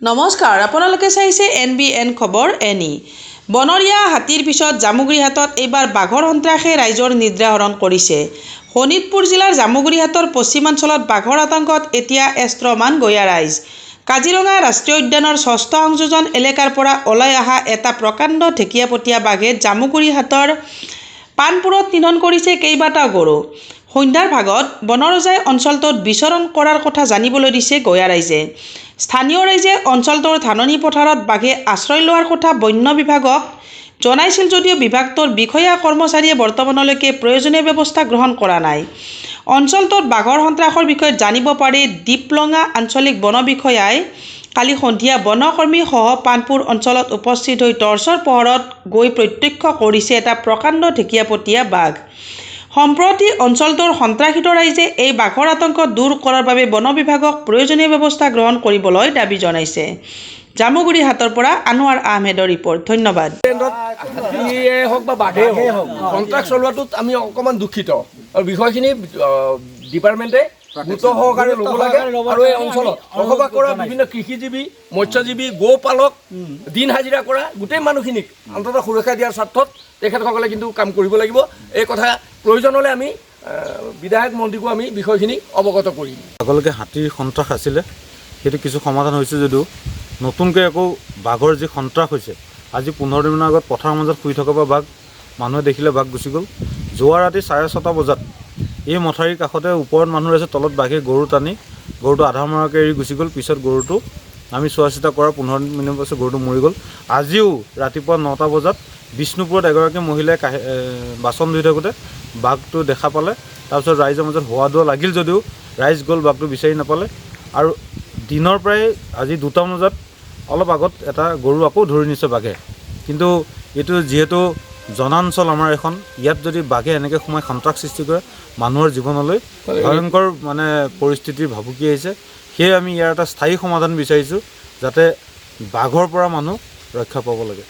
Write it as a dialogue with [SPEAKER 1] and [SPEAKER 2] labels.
[SPEAKER 1] নমস্কাৰ, আপোনালোকে চাইছে এন বি এন খবৰ এন ই। বনৰীয়া হাতীৰ পিছত জামুগুৰিহাটত এইবাৰ বাঘৰ সন্ত্ৰাসে ৰাইজৰ নিদ্ৰা হৰণ কৰিছে। শোণিতপুৰ জিলাৰ জামুগুৰিহাটৰ পশ্চিমাঞ্চলত বাঘৰ আতংকত এতিয়া এস্ত্ৰমান গঞা ৰাইজ। কাজিৰঙা ৰাষ্ট্ৰীয় উদ্যানৰ ষষ্ঠ সংযোজন এলেকাৰ পৰা ওলাই অহা এটা প্ৰকাণ্ড ঢেকীয়াপতীয়া বাঘে জামুগুৰিহাটৰ পাণপুৰত নিধন কৰিছে কেইবাটাও গৰু। সন্ধ্যাৰ ভাগত বনৰজাই অঞ্চলটোত বিচৰণ কৰাৰ কথা জানিবলৈ দিছে গঞা ৰাইজে। স্থানীয় ৰাইজে অঞ্চলটোৰ ধাননি পথাৰত বাঘে আশ্ৰয় লোৱাৰ কথা বন্য বিভাগক জনাইছিল যদিও বিভাগটোৰ বিষয়া কৰ্মচাৰীয়ে বৰ্তমানলৈকে প্ৰয়োজনীয় ব্যৱস্থা গ্ৰহণ কৰা নাই। অঞ্চলটোত বাঘৰ সন্ত্ৰাসৰ বিষয়ে জানিব পাৰি দীপলঙা আঞ্চলিক বন বিষয়াই কালি সন্ধিয়া বনকৰ্মীসহ পাণপুৰ অঞ্চলত উপস্থিত হৈ টৰ্চৰ পোহৰত গৈ প্ৰত্যক্ষ কৰিছে এটা প্ৰকাণ্ড ঢেকীয়াপতীয়া বাঘ। সম্প্ৰতি অঞ্চলটোৰ সন্ত্ৰাসিত ৰাইজে এই বাঘৰ আতংক দূৰ কৰাৰ বাবে বন বিভাগক প্ৰয়োজনীয় ব্যৱস্থা গ্ৰহণ কৰিবলৈ দাবী জনাইছে। জামুগুৰিহাটৰ পৰা আনোৱাৰ আহমেদৰ ৰিপৰ্ট। ধন্যবাদ।
[SPEAKER 2] হাতীয়ে হওক বা বাঘেই হওক, সন্ত্ৰাস চলোৱাটোত আমি অকণমান দুখিত আৰু বিষয়খিনি ডিপাৰ্টমেণ্টে গুৰুত্ব সহকাৰে ল'ব লাগে। আৰু এই অঞ্চলত বসবাস কৰা বিভিন্ন কৃষিজীৱী, মৎস্যজীৱী, গো-পালক, দিন হাজিৰা কৰা গোটেই মানুহখিনিক অন্ততঃ সুৰক্ষা দিয়াৰ স্বাৰ্থত তেখেতসকলে কিন্তু কাম কৰিব লাগিব। এই কথা প্ৰয়োজন হ'লে আমি বিধায়ক, মন্ত্ৰীকো আমি বিষয়খিনি অৱগত কৰিম।
[SPEAKER 3] আগলৈকে হাতীৰ সন্ত্ৰাস আছিলে, সেইটো কিছু সমাধান হৈছে যদিও নতুনকৈ আকৌ বাঘৰ যি সন্ত্ৰাস হৈছে, আজি 15 দিনৰ আগত পথাৰৰ মাজত শুই থকা পৰা বাঘ মানুহে দেখিলে, বাঘ গুচি গ'ল। যোৱা ৰাতি 6:30 বজাত এই মথাউৰিৰ কাষতে ওপৰত মানুহ আছে, তলত বাঘে গৰু টানি গৰুটো আধা মৰাকৈ এৰি গুচি গ'ল। পিছত গৰুটো আমি চোৱা চিতা কৰাৰ 15 মিনিট পাছত গৰুটো মৰি গ'ল। আজিও ৰাতিপুৱা 9টা বজাত বিষ্ণুপুৰত এগৰাকী মহিলাই বাচন ধুই থাকোঁতে বাঘটো দেখা পালে। তাৰপিছত ৰাইজৰ মাজত হুৱা দুৱা লাগিল যদিও ৰাইজ গ'ল, বাঘটো বিচাৰি নাপালে। আৰু দিনৰ প্ৰায় আজি 2টা বজাত অলপ আগত এটা গৰু আকৌ ধৰি নিছে বাঘে। কিন্তু এইটো যিহেতু জনাঞ্চল আমাৰ এখন, ইয়াত যদি বাঘে এনেকৈ সোমাই সন্ত্ৰাস সৃষ্টি কৰে, মানুহৰ জীৱনলৈ ভয়ংকৰ মানে পৰিস্থিতিৰ ভাবুকি আহিছে। সেয়ে আমি ইয়াৰ এটা স্থায়ী সমাধান বিচাৰিছোঁ, যাতে বাঘৰ পৰা মানুহ ৰক্ষা পাব লাগে।